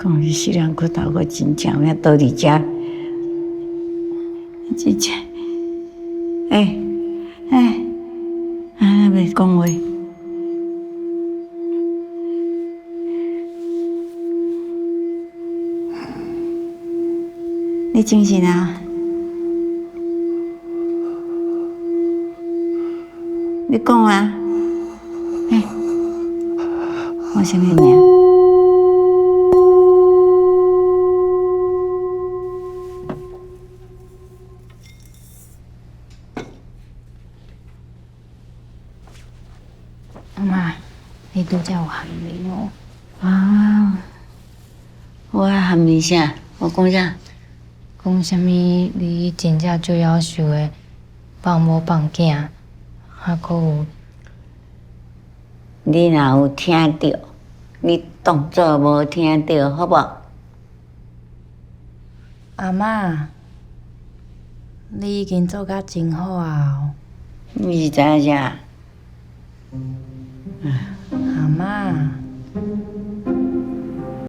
講是四兩骨頭，我真正有影倒佇遮，真正，欸欸，啊，袂講話。你精神啊？你講啊？欸，我啥物名？阿嬤，你拄才有喊名哦？啊，我喊你啥？我講啥？講啥物？你真正足夭壽的，放某放囝，還閣有。你若有聽著，你當做無聽著，好無？阿嬤，你已經做甲真好啊！你是知影啥？阿嬤，